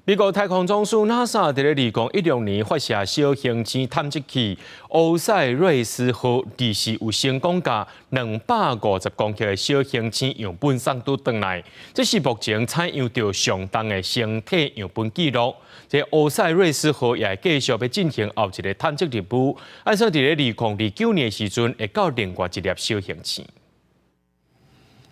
美國太空總署 NASA 佇咧2016年發射小行星探測器歐賽瑞斯號，二四有成功共250公克的小行星樣本送轉回來，這是目前採樣著上重的星體樣本紀錄。這歐賽瑞斯號也會繼續欲進行後一个探測任務，按算佇咧2029年的時陣會到另外一粒小行星。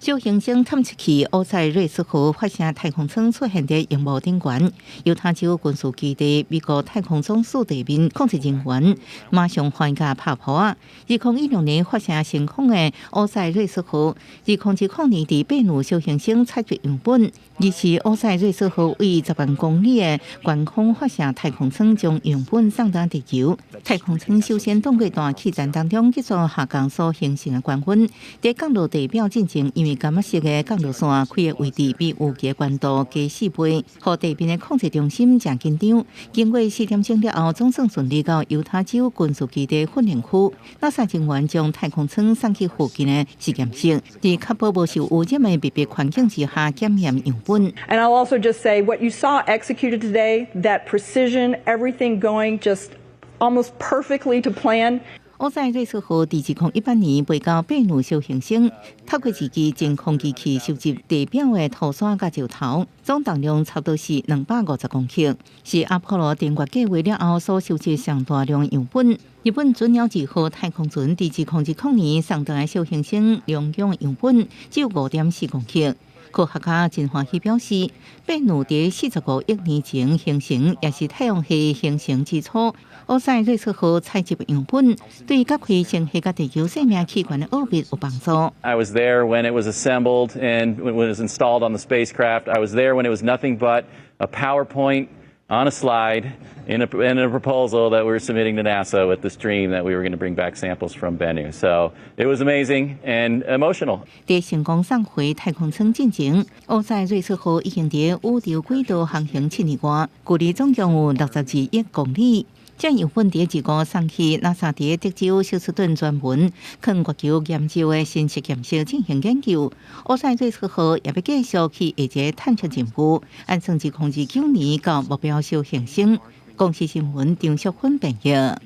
小行星探測器歐賽瑞斯號發射太空艙出現佇螢幕頂懸，猶他州軍事基地美國太空總署地面控制人員馬上歡喜拍噗仔。2016年發射升空的歐賽瑞斯號，2020年佇貝努小行星採集樣本，而是歐賽瑞斯號為10萬公里的懸空發射太空艙將樣本送到地球。太空艙首先通過大氣層當中急速下降所形成的高溫，佇降落地表進前，因為柑仔色的降落傘開的位置比預期懸度加4倍，予地面的控制中心誠緊張。經過4點鐘了後，總算順利到猶他州軍事基地訓練區。NASA 人員將太空艙送去附近的實驗室，佇確保無受污染的密閉環境之下檢驗樣本。 And I'll also just say what you saw executed today, that precision, everything going just almost perfectly to plan. 歐賽瑞斯號佇2018年飛到貝努小行星，透過一支真空機器收集地表的土沙佮石頭，總重量差不多是250公克，是阿波羅登月計劃了後所收集上大量樣本。日本隼鳥二號太空船佇2020年送轉來小行星龍宮樣本只有5.4公克。科學家真歡喜表示，貝努佇45億年前形成，也是太陽系形成之初。歐賽瑞斯號採集樣本，對解開星系佮地球生命起源的奧秘有幫助。 I was there when it was assembled and when it was installed on the spacecraft. I was there when it was nothing but a PowerPoint on a slide in a proposal that we were submitting to NASA with this dream that we were going to bring back samples from Bennu. So it was amazing and emotional. 佇成功送回太空艙進前，歐賽瑞斯號已經佇宇宙軌道航行7年外，距離總共有62億公里。這樣本佇二五送去 NASA 佇德州休斯頓專門囥月球研究的新實驗室進行研究。歐賽瑞斯號也欲繼續去下一个探測任務，按算2029年到目標小行星。公視新聞張淑芬編譯。